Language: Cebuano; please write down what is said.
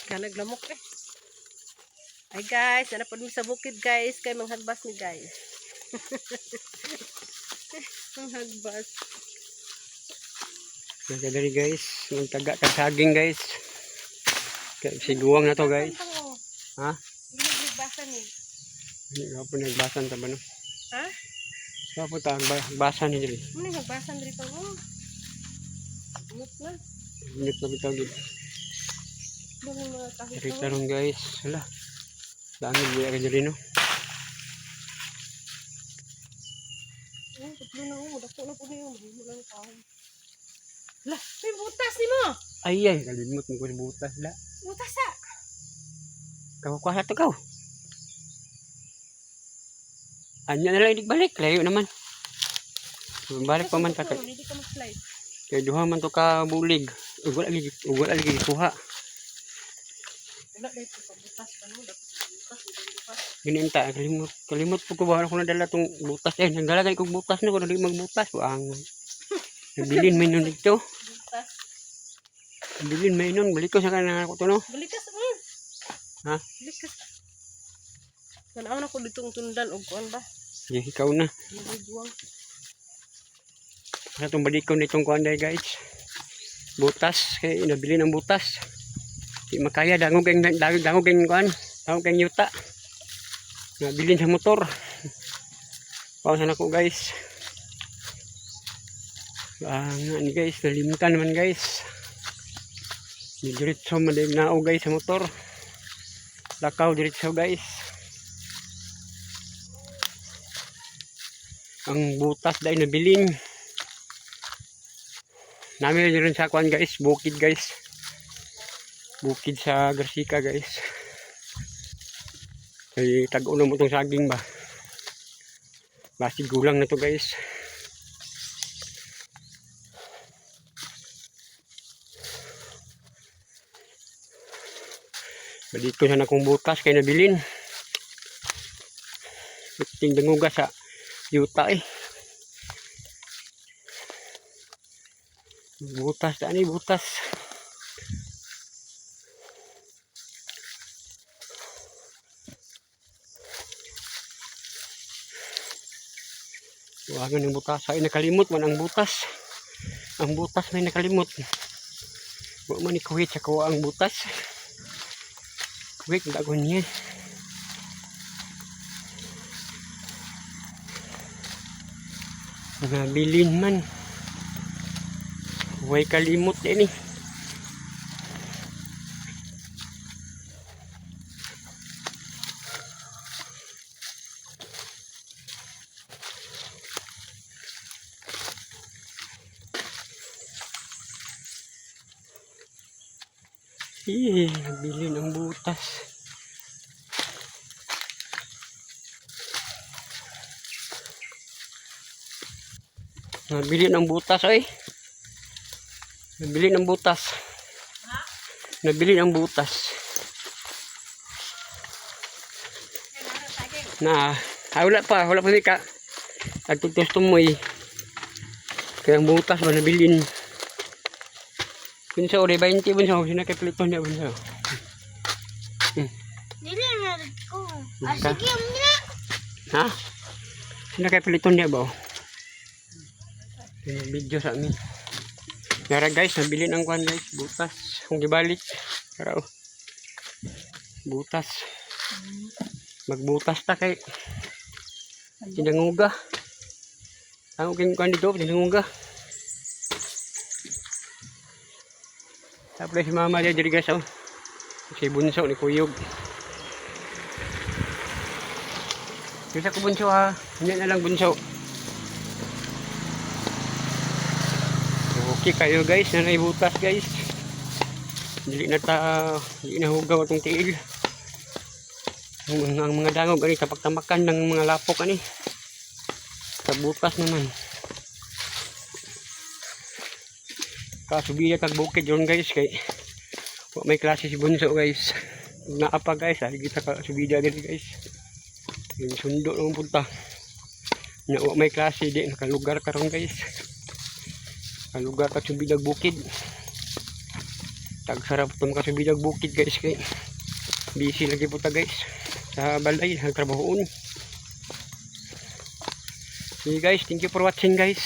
Kanag lamok eh. Ay guys, ana pod mi sa bukid, guys, kay manghagbas mi, guys. Manghagbas. Nagdadali, guys. Magtaga tag saging, guys. Kaya siguang na to, guys. Ha? Hindi nagbasan eh. Hindi ka po nagbasan ta ba, no? Ha? Ka po ta agbasan ni diri. Ano yung nagbasan dito mo? Umot na. Init na bitaw gid. Dami mga kahit. Diri taron, guys. Hala. Dami biya ka diri, no. Oh, tatlo na oh. Dako na po na yun. Mahimo lang kahoy. Lah, may butas ni mo! Ay ay, kalimot mo ko sa butas la. Butas sa! Kaw kuha sa to kaw. Anya na lang balik, layo naman. Balik pa man ta kay. Hindi ka mag-fly. Kay duha man to ka bulig. Ug wala lagi kuha. Wala dahil ito butas pa no. Dapat butas, butas, butas. Gininta, kalimot, kalimot po ko ba ako nadala tong butas eh. Nagdala gani kog butas na ko dali magbutas wa ang. Nabilin may nun dito. Butas. Nabilin may nun, balik ko sa kanang ako to, no. Balikas mo. Ha? Balikas. Tanaw na ko dito ang tundan og kuan ba? Sige, ikaw na. Buwang. Sa itong balik ko nitong kuan day, guys. Butas kay nabilin ang butas. Di makaya, dangog ang dangog, dangog ang kuan, dangog ang yuta. Nabilin sa motor. Pausa na ko, guys. Ah, nga ni guys, nalimutan naman, guys. Ni diretso man din nao, guys, sa motor. Lakaw diretso, guys. Ang butas dahil nabilin. Namin rin sa kuan, guys, bukid, guys. Bukid sa Garcia, guys. Kay tag-uno mo tong saging ba. Basig gulang na to, guys. Balik ko sana kung butas kay nabilin. Ting danguga sa yuta eh. Butas ani butas. Wagan ng butas. Ay, nakalimot man ang butas. Ang butas may nakalimot. Wa man ni kuwit sa kuha ang butas. Kuwit, dagon niya. Nabilin man. Way kalimot din eh. Eh, nabilin ang butas. Nabilin ang butas, oy. Nabilin ang butas. Nabilin ang butas. Na, ah, wala pa, wala pa ni ka. Nagtutos mo eh. Kaya ang butas ba nabilin. Bunso, ore 20 bunso, sino kay Pluto niya, bunso. Dili na rin ko. Ah, Ka? sige, umi na. Ha? Sino kay Pluto niya ba? Yung video sa amin. Nara guys, nabili ng kwan, guys, butas. Kung gibalik. Tara oh. Butas. Magbutas ta kay tinanguga. Ang king kwan dito, tinanguga. Tapos si mama diya diri, guys, oh. Si bunso ni Kuyog. Bisa ko, bunso, ha. Hindi na lang, bunso. Okay kayo, guys, na naibutas, guys. Dili na ta, dili na hugaw atong tiil. Ang mga dangog ani tapak-tamakan ng mga lapok ani. Sa butas naman. Kasubiya kag bukid yun, guys, kay wa may klase si bunso, guys. Naa pa, guys, ah, kita ka subida diri, guys. Yung sundo naman punta. Nya wa may klase di nakalugar karon, guys. Nakalugar ka subidag bukid. Tagsarap ito makasubidag bukid, guys, kay busy lagi po ta, guys, sa balay nagtrabahoon. Sige guys, thank you for watching, guys.